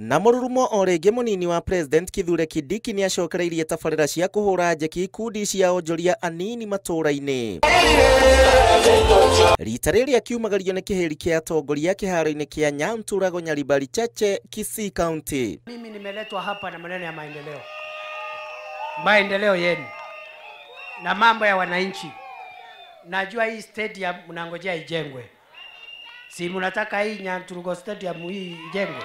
Na mũrurumo o rĩngĩ mũnini wa President Kithure Kindiki nĩacokereirie tabarĩra cia kũhũra njeki ikundi cia onjoria anini matũũra-inĩ. Rita rĩrĩ akiumagario nĩ kĩhĩri kĩa atongoria kĩharo-inĩ kĩa Nyanturago Nyaribari Chache, Kisii County. Mimi nimeletwa hapa na maneno ya maendeleo, maendeleo yenu na mambo ya wananchi. Najua hii stadium mnangojea ijengwe, si mnataka hii Nyanturugo stadium hii ijengwe?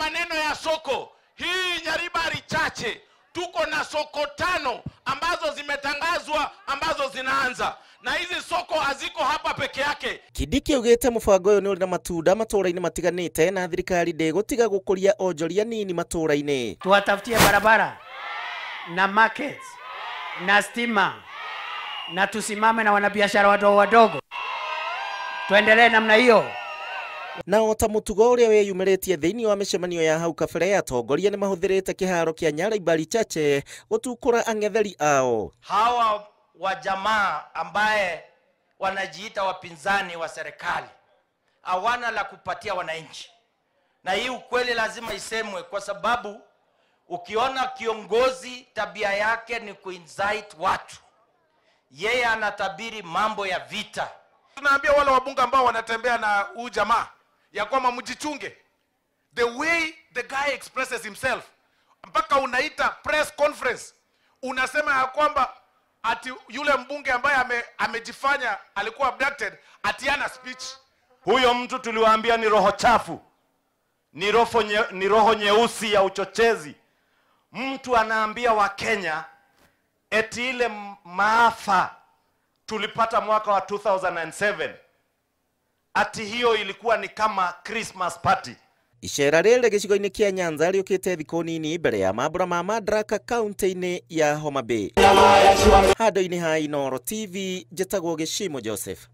Maneno ya soko hii Nyaribari Chache, tuko na soko 5 ambazo zimetangazwa ambazo zinaanza, na hizi soko haziko hapa peke yake. Kindiki augite mubango uyu ni uri na matunda matũũra-inĩ matiganĩte na thirikari ndĩgũtiga gũkũria onjoria nini matũũra-inĩ. Tuwatafutie barabara na markets na stima na tusimame na wanabiashara wadogo wadogo, tuendelee namna hiyo. Na ota mutugo uria weyumĩrĩtie thĩinĩ wa mĩcemanio ya hau kabere, atongoria nĩmahũthĩrĩte kĩharo kĩa Nyaribari Chache gũtukũra ang'etheri ao. Hawa wa jamaa ambaye wanajiita wapinzani wa serikali hawana la kupatia wananchi, na hii ukweli lazima isemwe, kwa sababu ukiona kiongozi tabia yake ni kuincite watu, yeye anatabiri mambo ya vita. Tunaambia wale wabunge ambao wanatembea na huu jamaa ya kwamba mjichunge. The way the guy expresses himself, mpaka unaita press conference unasema ya kwamba ati yule mbunge ambaye amejifanya alikuwa abducted ati ana speech. Huyo mtu tuliwaambia ni roho chafu, ni roho nyeusi ya uchochezi. Mtu anaambia wa Kenya eti ile maafa tulipata mwaka wa 2007 ati hiyo ilikuwa ni kama Christmas party. Icera rĩrĩ gĩcigo-inĩ kĩa Nyanza rĩũkĩte thikũ nini mbere ya mambura ma Madaraka kaunti-inĩ ya Homa Bay. Handũ-inĩ ha Inooro TV, njĩtagwo Gĩcimo Joseph.